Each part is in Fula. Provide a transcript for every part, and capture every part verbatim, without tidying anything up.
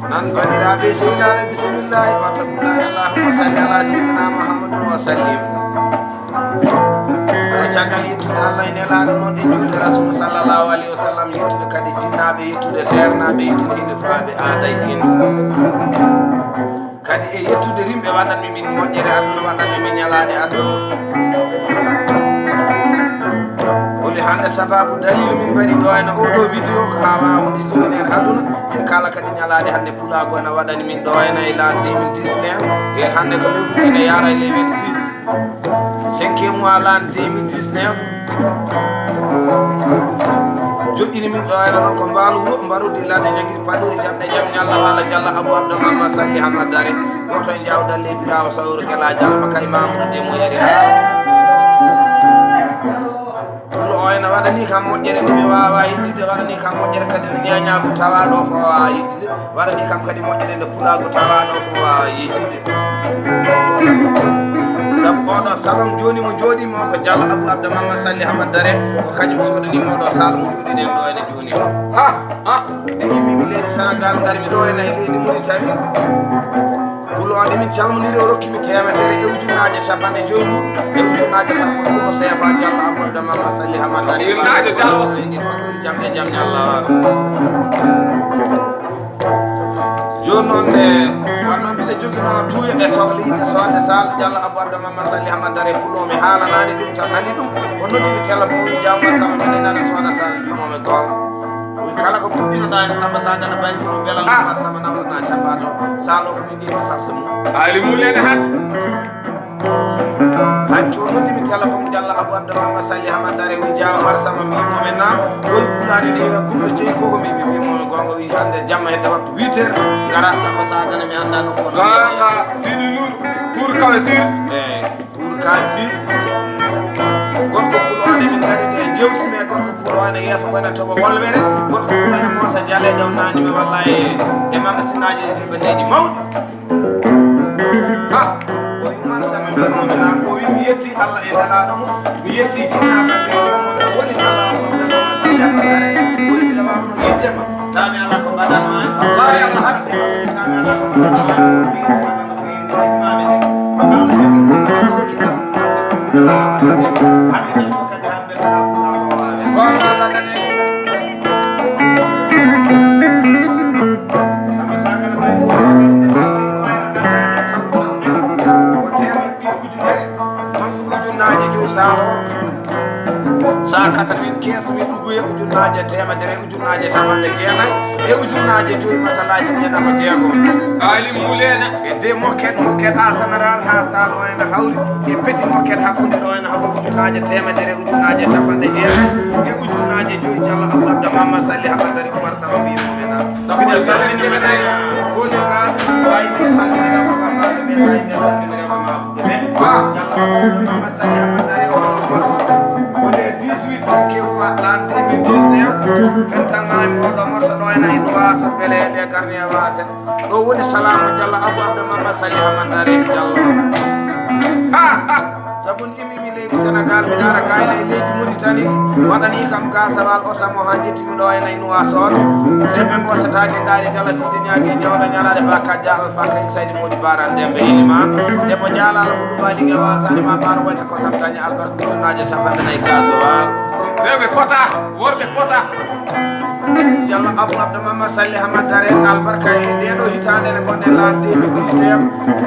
Nan, banndiraaɓe, sehilaaɓe, bisimillahi, wattaqullahi, allahumma salli ala sayyidina Muhammadin wa sallim. Ko caggal yettude Allah e Nelaaɗo, noon e juulde Rasulu sallallahu alayhi wa sallam, yettude kadi jinnaaɓe, yettude seernaaɓe, yettude hilifaaɓe aada e diine. Kadi e yettude rimɓe waɗanmi min moƴƴere aduna, waɗanmi min ñalaaɗe aduna. Holi hannde sababu dalilu min mbaɗi ɗo ena oɗo vidéo ko haa waawa ɗisminen aduna. Min kala kadi ñalaaɗe hannde pulaagu ena waɗani min ɗo ena e l'an deux mille dix-neuf. En hannde ko lewru ene yaara e le vingt-six. Cinquième mois l'an deux mille dix-neuf. Joɗɗini min ɗo ena noon ko mbaalu wuro, mbaru dillade ñagiri paɗori jamɗe jam ñalla wala jalla Abou Abdou Mama Salli Hamad Dare. Goto e jawdal le birawo sawro gela jal fa kay Mamoudou Demo yari ha. Pullo o ena waɗani kam moƴƴere nde mi wawa yejjide, waɗani kam moƴƴere kadi no ñañago tawaɗo ko wawa yejjide, waɗani kam kadi moƴƴere nde pulaagu tawaɗo ko wawa yejjide. Sabu oɗo salon joni mo jooɗimo ko Diallo Abou Abdou Mama Salli Hamad Dare, ko kañum soodani mo oɗo sal mo jooɗiɗen ɗo ene joni o. Ha, ha. Nde immimi leydi Sénégal, ngarmi ɗo ene e leydi Mauritanie. Pullo o nde min calmodiri, o rokki mi teemedere e ujunnaaje capanɗe joyi mum, e ujunnaaje sappo e go'o seefa Diallo Abou Abdou Mama Salli Hamad Dare. Ujunnaaje Diallo. Jamɗe jam ñalla. Jooni noon nde wonno mbiɗa joginoo tuuyo e sohla yiɗde soodde sal Diallo Abou Abdou Mama Salli Hamad Dare. Pullo mi haalanaani ɗum tan, nani ɗum. O noddimi téléphone, wi Diaw Umar Samba, mbiɗa nana sooda sal, mbinomi goonga. Wi kala ko puɗɗinoɗaa heen Samba Sagana Bayduru Belal, ah, Umar Samba nawtana cappato. Sal o ko min ƴetti sarse mum. Ali Mulene hat. Hanki o noddimi téléphone Diallo Abou Abdou Mama Salli Hamad Dare, wi Diaw Umar Samba, mbimomi naam. Oyi pulaade ɗi kumɗo jeyi koko mi, mi mbimomi goonga, wi hannde jamma hedde waktu huit heures, ngara Samba Sagana, mi annda nokku on. Goonga, Sidi Nour, pour Kawsir. Eyi. Pour Kawsir. Gorko pullo o nde min ngari nde, jewtimi e gorko pullo o nde, yeeso wona toɓo wolwere. Gorko pullo o nde Moussa Diallo e ɗon nani mi walla e, e magasinaaji e libandeji mawɗi. Ha! O wi Umar Samba mbimomi naam, o wi mi yetti Allah e Nelaaɗo mum, mi yetti jinnaaɓe ɓe, woni Allah o wonde Mama Salli Hamad Dare, o wi mbiɗa wawno yiɗde ma, tawi ala ko mbaɗan ma en. Wallahi Allah. Tawi ala ko mbaɗan ma en, o wi tawi Sa quatre-vingt-quinze mille uguye ujunnaaje teemedere ujunnaaje capanɗe jeenayi e ujunnaaje joyi masalaaji ɗiɗi e nafa jeegom. Ali Mulena. E de moket, moket a général ha sal o ena hawri e petit moket hakkunde ɗo ena hawri ujunnaaje teemedere ujunnaaje capanɗe jeenayi e ujunnaaje joyi Diallo Abou Abdou Mama Salli Hamad Dare Umar Samba mbiɗa salmina. Mbiɗa salmina mbiɗa koolel ma, so a yimɓe salmina rewɓe ma, ɓe so a yimɓe salmina rewɓe ma, ɓe ɓe. Diallo Abou Abdou Mama Salli Hamad Dare o ɗo Umar Samba. Ko le dix-huit cinquième mois l'an deux mille dix-neuf, pental maami oɗo morso ɗo ena e Nouakchott, beele ɓe garni e waase. Ɗo woni salaamu Diallo Abou Abdou Mama Salli Hamad Dare Diallo. Ha, ha. Sabu mi immimi leydi Sénégal, mi daara gayna e leydi Mauritanie, waɗani kam gasawal oto mo ha jettimi ɗo ena e Nouakchott. Rewɓe mbosataake ngaari Diallo Sidi Ñaagi, ñawda ñalaade ba kajja Alfa Kay Saydi Modi Baran Dembe Iliman. Debbo jaalala mo ɗum mbaɗi nge wasani ma ɓaaro wayta kosam taña albarka ujunnaaje capanɗe nayi gasawal. Rewɓe pota, worɓe pota. Diallo Abou Abdou Mama Salli Hamad Dare albarka e nde ɗo hitaande nde gonɗen l'an deux mille dix-neuf.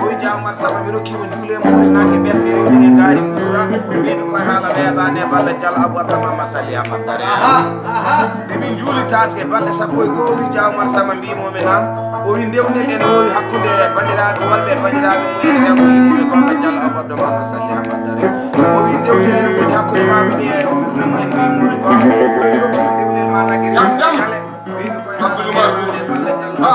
Oy Diaw Umar Samba mi rokkiima juule muuri nange ɓesɗe rewni e ngaari ɓuura. Mbiɗo koye haala weeɓaande e balla Diallo Abou Abdou Mama Salli Hamad Dare. Aha, aha. Nde min njuuli taaske balɗe sappo e goo wi Diaw Umar Samba mbimomi naam. O wi ndewndel ene wowi hakkunde banndiraaɓe worɓe e banndiraaɓe mumen rewɓe yimɓe gonga Diallo Abou Abdou Mama Salli Hamad Dare. O wi ndewndel ene woodi hakkunde maaɓe ɗi e fulɓe mumen mbimumen gonga. Ɗo kino ndewndel ma nagge. Jam, jam. Abdoul Oumar Bour. Ha.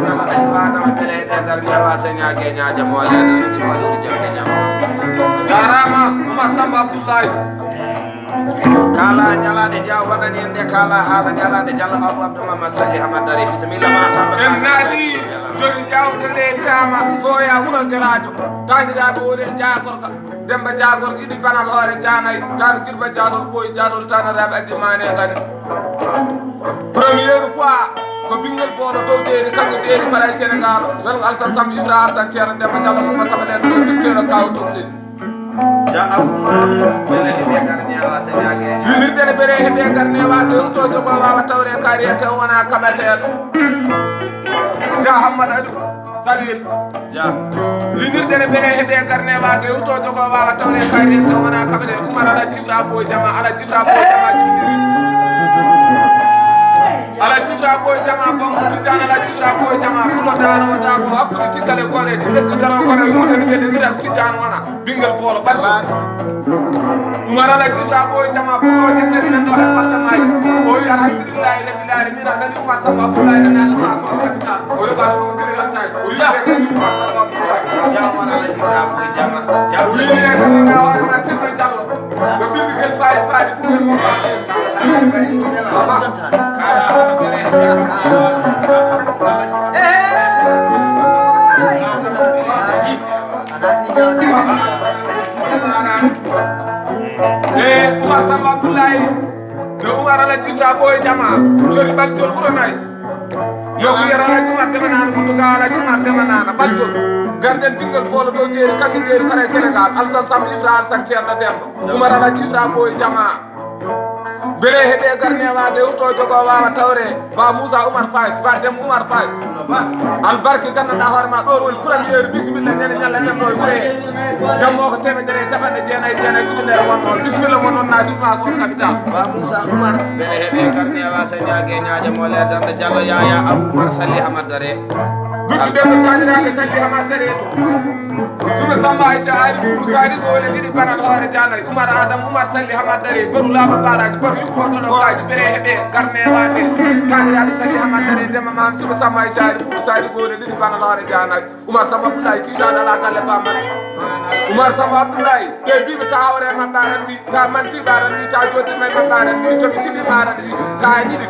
Aliou Adama Bele ɓe gar ñawa seña ke ñaja mo le dan di mo lori jam ke ñam. Jarama Oumar Samba Abdoulaye. Kala ñalaɗe jaw waɗani en de kala hala ñalaɗe Diallo Abou Abdou Mama Salli Hamad Dari bisimilla ma Samba. En naati joni jawde le Ibrahima soya wuro garajo taniraɗo wonen jagorka. Demba Jagor iɗi banal hoore janay tan girba jatol ɓoyi jatol tanaraɓe addi mane gani. Première fois ko ɓinngel booɗo dow jeeri kanko jeeri faray Sénégal welgo Alsan Samb Ibra Alsan Ceerno Demba Jallo Mama Saba ɗen ɗo dicteur kaw toksin. Ja Abou Mamoud bele heɓe garniawa señage. Yinirde ne bele heɓe garniawa se huto jogo wawa tawre kari e tew wona kaɓeteɗo. Ja Hammad Adou. Salut. Ja. Linirde ne bele heɓe garne wase huto jogo wawa tawre kayre to wona kabade Umar Alaji Ibra Boy Jama Alaji Ibra Boy Jama jibiniri. Alaji Ibra Boy Jama bom Tijan Alaji Ibra Boy Jama kulo dano da ko hakkude tiggale gone ti lesdi daro gone hunde ni kede mira Tijan wona bingel bolo ballo. Umar Alaji Ibra Boy Jama ko o jettani nan ɗo e partamaaji. O wi alhamdulillahi rabbil alamin a nani Umar Samba Abdoulaye nana Umar Sow capital o yoɓa ɗum gere yottaji o wi seeɗa ci Umar Samba Abdoulaye. Ja Umar Alaji Ibra Boy Jama. Ja o wi e kala nga hoore ma sirɓe Jallo. Ɓe bindi gel paari paari ɓumen mo. Hey! E Umar Samba Abdoulaye no Umar Alaji Ibra Boy Jama jori ɓal jol wuro nayi. Yo ko yero Alaji Umar Demanana Munduga Alaji Umar Demanana ɓal jol. Garden ɓinngel bolo dow jeeri kanko jeeri faray Sénégal Alsan Samb Ibra Alsan Ceerno Demba Umar Alaji Ibra Boy Jama. Bele heɓe garne wase huto jogo wawa tawre ba Moussa Oumar Faye ba Dem Oumar Faye. Albarki ganduɗa hoore ma ɗo woni première bisimilla ñande ñalla ñanno e wure jammo ko temedere e capanɗe jeenayi jeenayi ujunere wonno bisimilla mo noon naati ma son capital. Ba Moussa Oumar bele heɓe garne wase ñaage ñaaja mo le darde Diallo Yaya Abou Oumar Salli Hamad Dare. Dutti demɓe taniraɓe Salli Hamad Dare to. Suma Samba Aïcha Ari Boubou Sadi ko woni ɗiɗi banal hoore janay Oumar Adam Oumar Salli Hamad Dare baru laba baraji baru yuppo ɗo ɗo kaji bere heɓe garne wase. Taniraɓe Salli Hamad Dare dema mam Suma Samba Aïcha Ari Boubou Sadi ko woni ɗiɗi banal hoore janay Oumar Samba Abdoulaye kiitaɗo ala galle bamman. Oumar Samba Abdoulaye ɓe mbiɓe ta hoore mabɓe aran wi ta mantiɓe aran wi ta joddi may mabɓe aran wi tomi tiɗima aran wi ta jiɗi